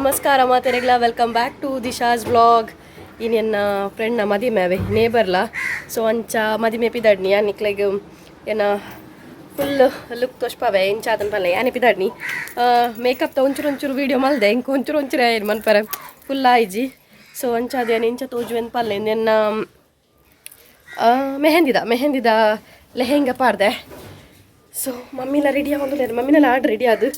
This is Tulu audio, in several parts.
ನಮಸ್ಕಾರ ಮಾತೆರೆಗ್ಲ. Welcome back to Disha's vlog. ಇನಿ ಎನ್ನ ಫ್ರೆಂಡ್ನ ಮದಿಮೆ ಅವೆ ನೇಬರ್ಲ. ಸೊ ಅಂಚ ಮದಿಮೆ ಪಿದಾಡ್ನಿ. ಯಾನಿಕ್ಲೆಗ್ ಎನ್ನ ಫುಲ್ ಲುಕ್ ತೋಷ್ಪವೆ ಇಂಚ ಆತನ ಪಲ್ಲೆ. ಯಾನೆ ಪಿದಾಡ್ನಿ, ಮೇಕಪ್ ತ ಒಂಚೂರು ಒಂಚೂರು ವೀಡಿಯೋ ಮಲ್ದೆ. ಇಂಕ ಒಂಚೂರು ಒಂಚೂರು ಆಯ್ತು ಮನ್ಪರೆ, ಫುಲ್ ಆಯ್ಜಿ. ಸೊ ಅಂಚ ಅದೇನು ಇಂಚ ತೋಜುವೆನ್ ಪಲ್ಲೆ. ಎನ್ನ ಮೆಹಂದಿದ ಮೆಹಂದಿದ ಲೆಹೆಂಗ ಪಾಡ್ದೆ. ಸೊ ಮಮ್ಮಿಲ ರೆಡಿ ಆಗೊಂದು, ಮಮ್ಮಿನೆಲ್ಲ ಆಡ್ ರೆಡಿ ಅದು.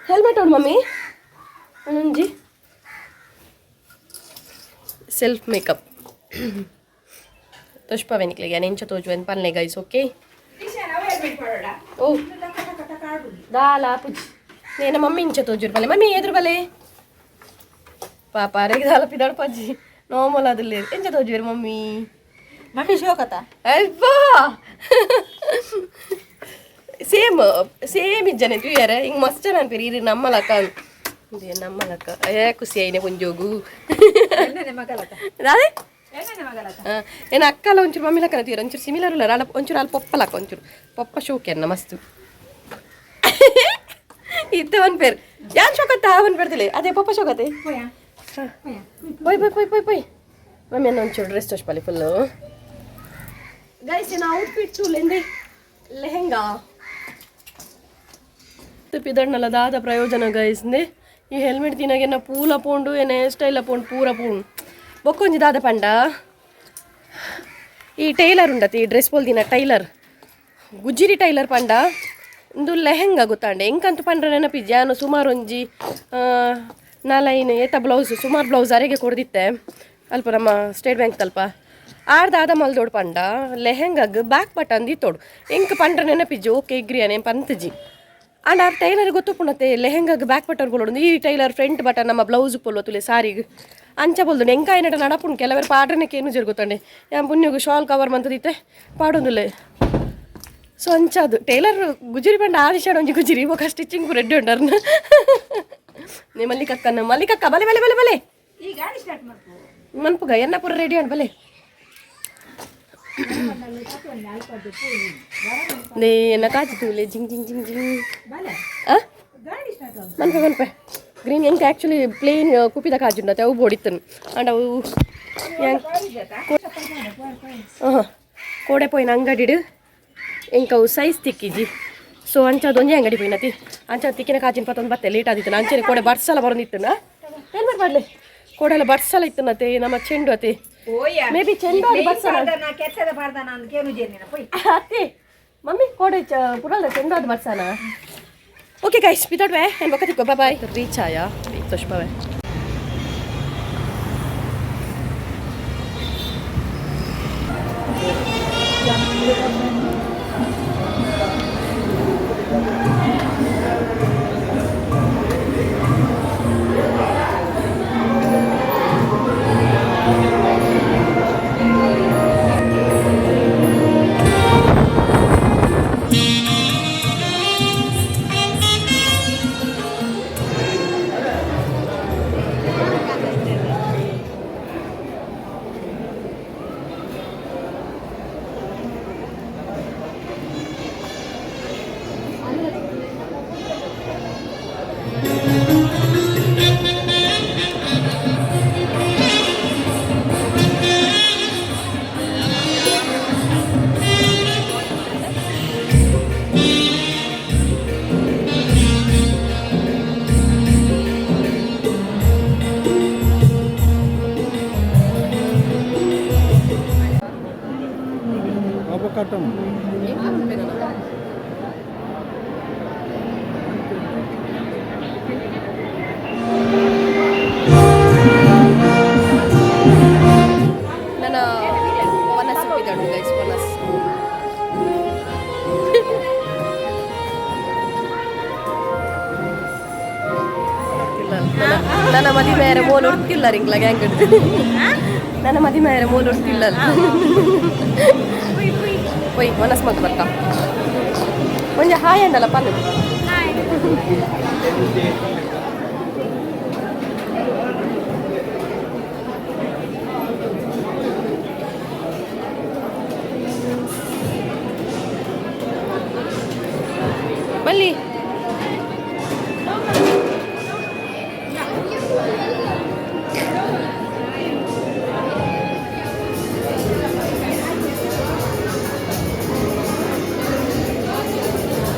ಹೆಲ್ಮೆಟ್ ಉಂಡು ಮಮ್ಮಿ. ಒಂಜಿ ಸೆಲ್ಫ್ ಮೇಕಪ್ ತೋಷ್ಪವೆ ನಿಕ್ಲೆಗೆ ಇಂಚ ತೋಜುವೆನ್ ಪಲ್ಲೆ ಗೈಸ್. ಓಕೆ, ಓ ದಾಲ ಪುಜ್ ನೇನ ಮಮ್ಮಿ ಇಂಚ ತೋಜುರು ಪಲ್ಲೆ. ಮಮ್ಮಿ ಎದುರು ಬಲೆ. ಪಾಪ ಅರೆಗೆ ದಾಲ ಪಿದಾಡ್ ಪಜ್ಜಿ ನಾರ್ಮಲ್ ಅದಿಲ್ಲ. ಎಂಚ ತೋಜುವೆರು ಮಮ್ಮಿ? ಮಮ್ಮಿ ಶೋಕತ. ಅಲ್ವಾ, ಸೇಮ್ ಸೇಮ್ ಇಜ್ಜನೆ ತೂಯರೆ. ಹಿಂಗೆ ಮಸ್ತ್ ಜನ ಅನ್ಪಿರಿ ಇರಿ. ನಮ್ಮಲಕ್ಕ ಇದೆ ನಮ್ಮಲಕ್ಕ. ಏ ಖುಷಿ ಆಯ್ನೆ ಪುಂಜೋಗು. ಮಗಲತ. ಅದೇ. ಎಣ್ಣೆ ಮಗಲತ. ಏನ ಅಕ್ಕಲ ಒಂಚೂರು ಮಮ್ಮಿ ಲಕ್ಕನ ತೀರ ಒಂಚೂರು ಸಿಮಿಲರ್ ಉಲ್ಲ. ಅಲ್ಲ, ಒಂಚೂರು ಅಲ್ಲಿ ಪೊಪ್ಪಲಕ್ಕ, ಒಂಚೂರು ಪೊಪ್ಪ ಶೋಕೆನ್ನ ಮಸ್ತು ಇತ್ತೆ ಒನ್ ಪೇರ್ ಯಾನ್ ಶೋಕತ್ತ ಅವನ್ ಪೇರ್ತಿಲೆ. ಅದೇ ಪೊಪ್ಪ ಶೋಕತೆ. ಪೊಯ್ ಪೊಯ್ ಪೊಯ್ ಪೊಯ್ ಪೊಯ್. ಮಮ್ಮಿ ಅನ್ನ ಒಂಚೂರು ಡ್ರೆಸ್ ತೋಷ್ಪಲ್ಲಿ ಫುಲ್ಲು. ಗೈಸ್, ಏನು ಔಟ್ಫಿಟ್ ಎಂದೆ ಲೆಹೆಂಗಾ ಪಿದಣ್ಣಲ ದಾದ ಪ್ರಯೋಜನ ಗೈಸ್ ನೆ. ಈ ಹೆಲ್ಮೆಟ್ ತಿನ್ನಗೆ ಪೂಲ ಪೋಂಡು, ಏನ ಹೇರ್ ಸ್ಟೈಲ್ ಪೋಂಡು, ಪೂರ ಪೋಂಡು. ಬೊಕ್ಕೊಂಜಿ ದಾದ ಪಂಡ, ಈ ಟೈಲರ್ ಉಂಡತಿ, ಈ ಡ್ರೆಸ್ ಪೋಲ್ದಿನ ಟೈಲರ್, ಗುಜ್ಜಿರಿ ಟೈಲರ್ ಪಂಡ. ಇಂದು ಲೆಹೆಂಗಾ ಗೊತ್ತಾಂಡೆ ಎಂಕಂತ ಪಂಡ್ರೆ ನೆನಪಿಜ್ಜಿ. ಯಾನು ಸುಮಾರು ಒಂಜಿ ನಾಲೈನ್ ಏತ ಬ್ಲೌಸ್, ಸುಮಾರು ಬ್ಲೌಸ್ ಅರೆಗೆ ಕೊಡ್ದಿತ್ತೆ ಅಲ್ಪ ನಮ್ಮ ಸ್ಟೇಟ್ ಬ್ಯಾಂಕ್ ತಲ್ಪ. ಆರ್ದಾದ ಮಲ್ದೋಡು ಪಂಡ ಲೆಹೆಂಗಾಗ್ ಬ್ಯಾಕ್ ಬಟನ್ ದೀತೋಡು. ಎಂಕ್ ಪಂಡ್ರೆ ನೆನಪಿಜ್ಜಿ. ಓಕೆ, ಇಗ್ರಿ ಅನೆ ಪಂತಜಿ. ಅಂಡ್ ಆರ್ ಟೈಲರ್ ಗೊತ್ತುಪುಣತೆ ಲೆಹೆಂಗಾಗ್ ಬ್ಯಾಕ್ ಬಟನ್ ಪೋಲೋಡು. ಈ ಟೈಲರ್ ಫ್ರಂಟ್ ಬಟನ್ ನಮ್ಮ ಬ್ಲೌಸ್ ಪೋಲ್ವ ತುಲೆ ಸಾರಿಗೆ ಅಂಚ ಬೋಲ್ದು. ಎಂಕಾಯಿನಟ ನಡಪುಂಡು. ಕೆಲವರು ಪಾಡ್ರನಕ್ಕೆ ಏನು ಜರುಗುತ್ತಂಡೆ. ಯಾನ್ ಪುಣ್ಯಗು ಶಾಲ್ ಕವರ್ ಮಂತದಿತ್ತೆ ಪಾಡೊಂದುಲ್ಲೆ. ಸೊ ಅಂಚ ಅದು ಟೈಲರ್ ಗುಜರಿ ಪಂಡ ಆದಿಶಾಡ ಒಂಜಿ ಗುಜಿರಿ ಬೊಕ ಸ್ಟಿಚಿಂಗ್ ಪೂರ ರೆಡ್ಡಿ ಉಂಡರ್ನ. ನೇ ಮಲ್ಲಿಕಕ್ಕನ, ಮಲ್ಲಿಕಕ್ಕ ಬಲೆ ಬಲೆ ಬಲೆ ಬಲೆ. ಈ ಗಾಡಿ ಸ್ಟಾರ್ಟ್ ಮಾಡ್ಕೊ. ಮನ್ಪುಗ ಎನ್ನ ಪೂರ ರೆಡಿ ಉಂಡು, ಬಲೆ. ನೇ ಎನ್ನ ಕಾಜಿ ತೂಲೆ, ಜಿಂಗ್ ಜಿಂಗ್ ಜಿಂಗ್ ಜಿಂಗ್. ಬಲೆ. ಆ. ಗಾಡಿ ಸ್ಟಾರ್ಟ್. ಮನ್ಪೆ ಮನ್ಪೆ. ಗ್ರೀನ್ ಎಂಕ್ ಆ್ಯಕ್ಚುಲಿ ಪ್ಲೇನ್ ಕುಪಿದ ಕಾಜುಂಡತೆ, ಅವು ಬೋಡಿತ್ತನು. ಅಂಡ್ ಅವು ಹಾಂ ಕೋಡೆ ಪೋಯಿನ ಅಂಗಡಿಡ್ ಎಂಕ್ ಅವು ಸೈಜ್ ತಿಕ್ಕಿಜಿ. ಸೊ ಅಂಚಾದ ಒಂಜಿ ಅಂಗಡಿ ಪೋಯಿನತಿ, ಅಂಚ ತಿಕ್ಕಿನ ಕಾಜಿನ ಪತ್ತೊಂದು ಬತ್ತೆ. ಲೇಟ್ ಆದಿತ್ತು. ಅಂಚನೆ ಕೋಡೆ ಬರ್ಸಲ ಬರೋದಿತ್ತು. ಹೆಲ್ಮೆಟ್ ಮಾಡಲಿ. ಕೋಡೆಲ್ಲ ಬರ್ಸಲ ಇತ್ತು ನಮ್ಮ ಚೆಂಡು ಅತಿ. ಓಯ್ಯ. ಮೇ ಬಿ ಚೆಂಡು ಅದು ಬರ್ಸಲ. ಕೆತ್ತದ ಪಾಡ್ದಾನ ಅಂದ್ ಕೇನು ಜೇನಿನ ಪೊಯ್. ಅತ್ತೆ ಮಮ್ಮಿ ಕೋಡೆ ಪುರಲ್ದ ಚೆಂಡು ಅದು ಬರ್ಸಾನ. ಓಕೆ ಗೈಸ್, ಪಿತಾಡ್ವೆ ಏನು ಬೊಕ್ಕ. ಬಾಯ್. ರೀಚ್ ಆಯಾ ತೋಷ್ಪವೆ. ಅವಕಾಟಂ. ನನ್ನ ವನಸ್ ಬಿದ್ದಾಡು ಗೈಸ್, ವನಸ್. ನನ್ನ ಮದಿಮೆಯರ ಮೋಲ್ ಉಡ್ತಿಲ್ಲ ರಿಂಗ್ಲ ಗ್ಯಾಂಗ್. ನನ್ನ ಮದಿಮೆಯರ ಮೋಲ್ ಉಡ್ತಿಲ್ಲ. ಪೊಯ್ ಮನಸ್ ಮಗ ಬರ್ಕ. ಒಂಜಿ ಹಾಯ್ ಅಂಡಲ್ಲ ಪನ್ನು. ಮಲ್ಲಿ.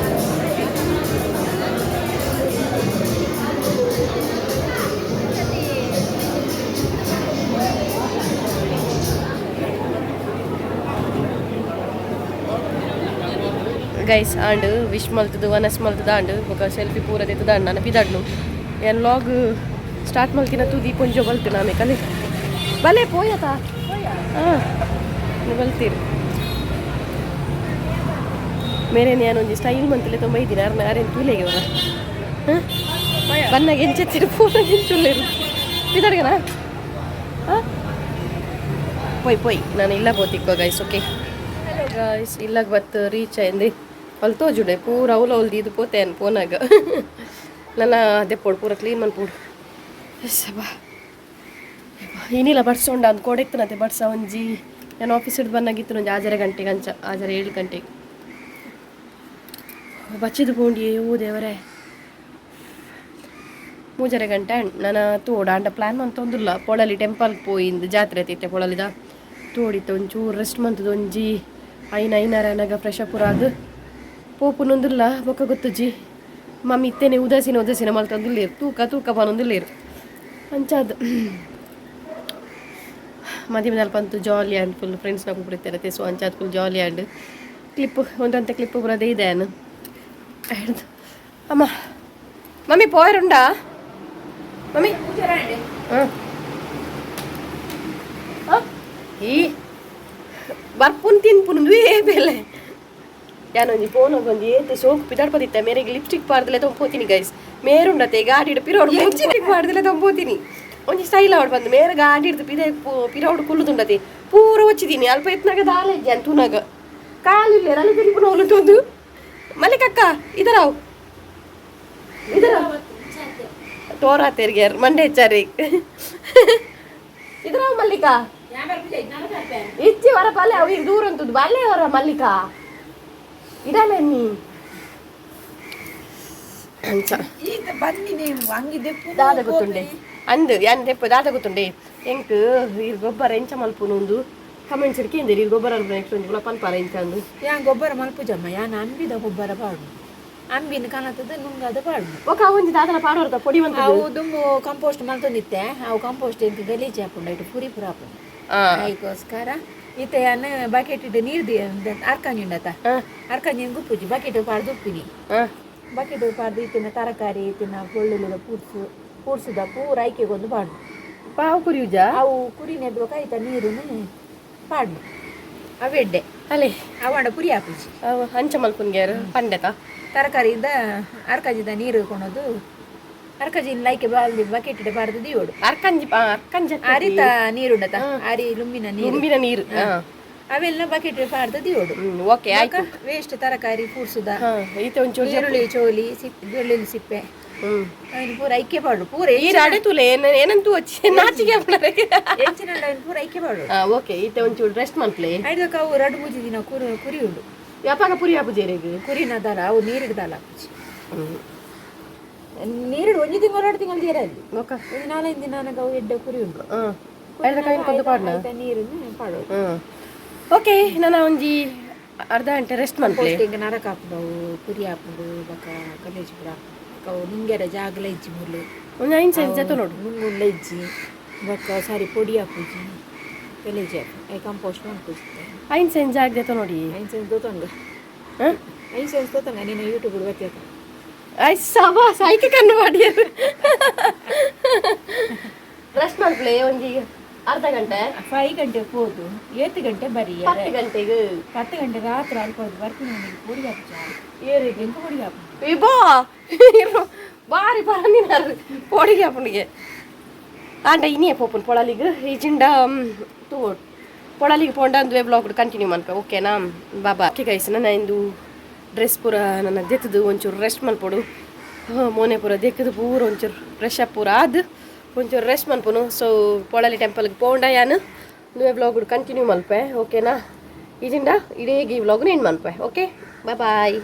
Guys and wish ಮಲ್ತದು ವನಸ್ ಮಲ್ತದ ಆಂಡ್ ಬೊಕ ಸೆಲ್ಫಿ ಪೂರ ದೆತ್ತದ ಆಂಡ್ ನನ ಪಿದಾಡ್ನು ಯಾನ್ ವ್ಲಾಗ್ ಸ್ಟಾರ್ಟ್ ಮಲ್ತಿನ ತೂದಿ ಪೊಂಜೊ ಬಲ್ತು ನಾಮೆ ಕಲೆ ಬಲೆ ಪೋಯತ ಹಾಂ ಬಲ್ತೀರಿ ಮೇರೆ ನಾನು ಒಂಜಿ ಸ್ಟೈಲ್ ಮಂತಲೆ ತೊಂಬ ಇದ್ದೀನಿ ಅರ್ನ ಅರೇನು ತೂಲೆಗೆ ಅವರ ಹಾಂ ಬನ್ನಾಗ ಎಂಚೆತ್ತಿರು ಪೂರ ಎಂಚುಲ್ಲೇರು ಪಿದಾಡ್ಗನಾ ಹಾಂ ಪೋಯ್ ಪೋಯ್ ನಾನು ಇಲ್ಲ ಬೋತಿಕ್ಕೋ guys. Okay guys, ಇಲ್ಲಾಗ ಬತ್ತು ರೀಚ್ ಅయింది. ಅಲ್ಲಿ ತೋಜುಡೆ ಪೂರ ಅವಲ ಅವಲ್ದು ಇದು ಪೋತೆ ಅನ್ ಪೋನಾಗ ನನ್ನ ದೆಪ್ಪೋಡು ಪೂರ ಕ್ಲೀನ್ ಮನ್ಪೋಡು. ಬಾ ಏನಿಲ್ಲ ಬಡ್ಸೊಂಡ ಅಂದ್ ಕೊಡೆತ್ತನತೆ ಬಡ್ಸ ಒಂಜಿ ನಾನು ಆಫೀಸ್ ಹಿಡ್ದು ಬಂದಾಗಿತ್ತು ಒಂಜಿ ಆಜರ ಗಂಟೆಗೆ ಅಂಚ ಆಜರ 7 ಗಂಟೆಗೆ ಬಚ್ಚಿದು ಪೋಂಡಿ. ಓ ದೇವರೇ, 3:30 ಗಂಟೆ ನಾನು ತೋಡ ಅಂಡ ಪ್ಲ್ಯಾನ್ ಮಂತೊಂದುಲ್ಲ ಪೊಳಲಿ ಟೆಂಪಲ್ ಪೋಯಿಂದು ಜಾತ್ರೆ ತಿತ್ತೆ ಪೊಳಲಿದ ತೋಡಿತ್ತು ಒಂಚೂರು ರೆಸ್ಟ್ ಮಂತದ ಒಂಜಿ ಐನ ಐನಾರ ಅನಗ ಫ್ರೆಶ್ ಅಪ್ ಅದು ಪೋಪುನೊಂದುಲ್ಲ ಬೊಕ್ಕ ಗೊತ್ತುಜ್ಜಿ ಮಮ್ಮಿ ಇತ್ತೇನೆ ಉದಾಸೀನ ಉದಾಸೀನ ಮಲ್ತೊಂದುಲ್ಲೇರು ತೂಕ ತೂಕ ಪನೊಂದುಲ್ಲೇರು ಅಂಚಾದ್ ಮದಿಮದಲ್ಪ ಅಂತೂ ಜಾಲಿ ಆ್ಯಂಡ್ ಫುಲ್ ಫ್ರೆಂಡ್ಸ್ನ ಕೂಪಿಡ್ತಾರೆ. ಸೊ ಅಂಚಾದ್ ಫುಲ್ ಜಾಲಿ ಆ್ಯಂಡ್ ಕ್ಲಿಪ್ ಒಂದಂತ ಕ್ಲಿಪ್ ಬರೋದೇ ಇದೆ ಹಿಡ್ದು. ಅಮ್ಮ ಮಮ್ಮಿ ಪೋಯರುಂಡಾ ಮಮ್ಮಿ? ಹಾಂ ಈ ಬರ್ಪುನ್ ತಿನ್ಪುನ್ ಏ ಬೆಲೆ ಯಾನೊಂಜಿ ಫೋನ್ ಒಂಜಿ ಏತ್ ಸೋಕು ಪಿದಾಡ್ಪದಿತ್ತ ಮೇರೆಗೆ ಲಿಪ್ಸ್ಟಿಕ್ ಪಾಡ್ದಲೆ ತೊಂಪೋತೀನಿ ಗೈಸ್. ಮೇರುಂಡತೆ ಗಾಡಿ ಪಿರೋಡು ಲಿಪ್ಸ್ಟಿಕ್ ಪಾಡ್ದಲೆ ತೊಂಪೋತೀನಿ. ಒಂಜಿ ಸ್ಟೈಲ್ ಅವಡು ಬಂದು ಮೇರೆ ಗಾಡಿ ಹಿಡ್ದು ಪಿದೆ ಪಿರೋಡು ಕುಲ್ಲುದುಂಡತೆ ಪೂರ వచ్చిದೀನಿ ಅಲ್ಪ ಎತ್ನಾಗ ದಾಲ ಇಜ್ಜಿ ತೂನಾಗ ಕಾಲಿಲ್ಲ ಅಲ್ಲಿ ತಿರುಪುನ ಒಲುತೊಂದು. ಮಲ್ಲಿಕಕ್ಕ ಇದರಾವ್ ಇದರ ತೋರಾ ತೆರಿಗ್ಯಾರ ಮಂಡೆ ಹೆಚ್ಚಾರಿ ಇದರಾವ್ ಮಲ್ಲಿಕಾ ಇಚ್ಚಿ ವರ ಬಲ್ಲೆ ಅವು ಈಗ ದೂರ ಉಂಟು ಬಲ್ಲೆ ಅವರ ಮಲ್ಲಿಕಾ ಇಡಲ್ಲ ನೀ ಅಂಚ. ಈತ ಬನ್ನಿ ನೀವು ಹಂಗಿದೆ. ದಾದ ಗೊತ್ತುಂಡೆ ಅಂದು ಯಾನ್ ದೆಪ್ಪ ದಾದ ಗೊತ್ತುಂಡೆ ಎಂಕ್ ಈ ಗೊಬ್ಬರ ಎಂಚ ಮಲ್ಪುನು ಒಂದು ಕಮೆಂಟ್ಸ್ ಇಡ್ಕೇಂದಿರಿ. ಈ ಗೊಬ್ಬರ ನೆಕ್ಸ್ಟ್ ಒಂಜಿ ಪನ್ಪಾರ ಎಂಚ ಅಂದು. ಯಾನ್ ಗೊಬ್ಬರ ಮಲ್ಪುಜಮ್ಮ, ಯಾನ್ ಅಂಬಿದ ಗೊಬ್ಬರ ಪಾಡು, ಅಂಬಿನ ಕನತದ ನುಂಗದ ಪಾಡು. ఒక ಒಂಜಿ ದಾದನ ಪಾಡೋರ್ದ ಪೊಡಿ ಬಂತು. ಅವು ದುಂಬು ಕಂಪೋಸ್ಟ್ ಮಲ್ತೊಂದಿತ್ತೆ. ಅವು ಕಂಪೋಸ್ಟ್ ಎಂಕ್ ಗಲೀಜು ಆಪುಂಡು, ಇಟ್ಟು ಪುರಿ ಪುರ ಆಪುಂಡು. ಐಕೋಸ್ಕರ ಇತ್ತೆ ಯಾನ್ ಬಕೆಟ್ ಇಟ್ಟು ನೀರು ಅರ್ಕಂಜಿ ಉಂಡತ, ಅರ್ಕಂಜಿ ಗುಪ್ಪುಜಿ ಬಕೆಟ್ ಪಾಡ್ದು ಉಪ್ಪಿನಿ. ಬಕೆಟ್ ಪಾಡ್ದು ಇತ್ತಿನ ತರಕಾರಿ ಇತ್ತಿನ ಬೆಳ್ಳುಳ್ಳಿದ ಪೂರ್ಸು ಪೂರ್ಸುದ ಪೂರ ಐಕೆಗೊಂದು ಪಾಡು. ಪಾವು ಕುರಿಯುಜ. ಅವು ಕುರಿ ನೆದ್ವ ಕೈತ ನೀರುನು ಪಾಡ್ನು ಅವೆಡ್ಡೆ. ಅಲೆ. ಅವಂಡ ಪುರಿ ಆಪುಜಿ. ಅಂಚ ಮಲ್ಪುನ್ಗ್ಯಾರ ಪಂಡೆತ. ತರಕಾರಿಯಿಂದ ಅರ್ಕಜಿದ ನೀರು ಕೊಣದು ಅರ್ಕಜಿ ಲೈಕೆ ಬಾಲ್ದಿ ಬಕೆಟ್ ಬಾರ್ದು ದಿಯೋಡು. ಅರ್ಕಂಜಿ ಅರ್ಕಂಜಿ. ಅರಿತ ನೀರುಂಡತ, ಅರಿ ಲುಂಬಿನ ನೀರು. ತುಂಬಿನ ನೀರು. ಅವೆಲ್ಲ ಬಕೆಟ್ ಪಾಡ್ದು ದಿಯೋಡು. ಓಕೆ, ಆಯ್ತು. ವೇಸ್ಟ್ ತರಕಾರಿ ಪೂರ್ಸುದ ಈತ ಒಂಚೂರು ಈರುಳ್ಳಿ ಚೋಲಿ ಸಿಪ್ಪೆ ಬೆಳ್ಳುಳ್ಳಿ ಸಿಪ್ಪೆ ಅವನು ಪೂರ ಐಕ್ಯ ಪಾಡು ಪೂರ. ಈ ಅಡೆ ತುಲೆ ಏನಂತೂ వచ్చి ನಾಚಿಕೆ ಆಪುಂಡು. ಎಂಚಿನ ಅವನು ಪೂರ ಐಕ್ಯ ಪಾಡು. ಓಕೆ, ಈತ ಒಂಚೂರು ರೆಸ್ಟ್ ಮಲ್ಪಲೆ. ಐದಕ್ಕೆ ಅವು ರಡ್ಡು ಮೂಜಿ ದಿನ ಕುರಿ ಕುರಿ ಉಂಡು. ಯಾಪಾಗ ಪುರಿ ಆಪುಜೇರೆಗ್? ಕುರಿನ ದಲ ಅವು ನೀರಿಡ್ದಲ್ಲ, ನೀರಿಡು ಒಂಜಿ ತಿಂಗಳು 2 ತಿಂಗಳು ನೀರಲ್ಲಿ. ಬೊಕ ಒಂದು ನಾಲೈದು ದಿನ ನನಗೆ ಅವು ಎಡ್ಡೆ ಕುರಿ ಉಂಡು. ಐದು ಪಾಡ್ನ. ಆಯ್ತಾ ನೀರನ್ನು ಪಾಡು. ಓಕೆ, ನಾನು ಒಂಜಿ ಅರ್ಧ ಗಂಟೆ ರೆಸ್ಟ್ ಮಲ್ಪಲೆ. ಹಿಂಗೆ ನರಕ ಹಾಪುಂಡು, ಅವು ಕುರಿ ಹಾಪುಂಡು ಬೊಕ ಕಲೇಜ್ ಪೂರ ಬೊಕ ಅವು ನುಂಗೆರ ಜಾಗಲ ಇಜ್ಜಿ ಮುಳ್ಳು. ಒಂದು ಐದು ಸೈಜ್ ಜೊತೆ ನೋಡು. ನುಂಗುಂಡ ಇಜ್ಜಿ ಬೊಕ ಸಾರಿ ಪೊಡಿ ಹಾಪುಜಿ ಗಲೀಜು ಹಾಪು I compost ಮನ್ಪುಜಿ. ಐದು ಸೈಜ್ ಜಾಗ ಜೊತೆ ನೋಡಿ. ಐದು ಸೆನ್ಸ್ ದೋತಂಗ. ಹಾಂ. ಐದು ಸೆನ್ಸ್ ದೋತಂಗ ನೀನು ಯೂಟ್ಯೂಬ್ ಬರ್ತೀಯ. I ಸಬಾಸ್, ಐಕೆ ಕಣ್ಣು ಮಾಡಿಯರು. ರೆಸ್ಟ್ ಮಲ್ಪಲೆ ಒಂಜಿ ಅರ್ಧ ಗಂಟೆ. 5 ಗಂಟೆ ಹೋದು 8 ಗಂಟೆ ಬರಿ. 10 ಗಂಟೆಗೆ. 10 ಗಂಟೆ ರಾತ್ರಿ ಅಲ್ಪ ಬರ್ತೀನಿ ನನಗೆ ಪೊಡಿ ಹಾಪುಜಿ. ಏರಿಗೆ? ಎಂತ ಪೊಡಿ ಹಾಪು. ಇಬೋ ಬಾರಿ ಪರಂದಿನಾರು ಪೋಡಿಗೆ ಆಪುಂಡಿಗೆ ಆಂಡ ಇನಿಯೇ ಪೋಪುನ್ ಪೊಳಲಿಗ್ ಈ ಜಿಂಡ ತೂ ಪೊಳಲಿಗೆ ಪೋಂಡ ಅಂದುವೆ ಬ್ಲಾಗ್ ಕಂಟಿನ್ಯೂ ಮನ್ಪೆ. ಓಕೆನಾ? ಬಾಬಾ. ಓಕೆ ಗೈಸ್, ನನ್ನ ಇಂದು ಡ್ರೆಸ್ ಪೂರ ನನ್ನ ದೆತ್ತದು ಒಂಚೂರು ರೆಸ್ಟ್ ಮಲ್ಪೊಡು. ಮೋನೆ ಪೂರ ದೆಕ್ಕದು ಪೂರ ಒಂಚೂರು ಫ್ರೆಶ್ ಅಪ್ ಪೂರ ಆದ್ ಒಂಚೂರು ರೆಸ್ಟ್ ಮನ್ಪುನು. ಸೊ ಪೊಳಲಿ ಟೆಂಪಲ್ಗೆ ಪೋಂಡ ಯಾನು ನುವೆ ಬ್ಲಾಗ್ ಕಂಟಿನ್ಯೂ ಮಲ್ಪೆ. ಓಕೆನಾ? ಈಜಿಂದ ಇಡೀ ಈ ವ್ಲಾಗ್ನ ಏನು ಮನ್ಪೆ. Okay, bye bye.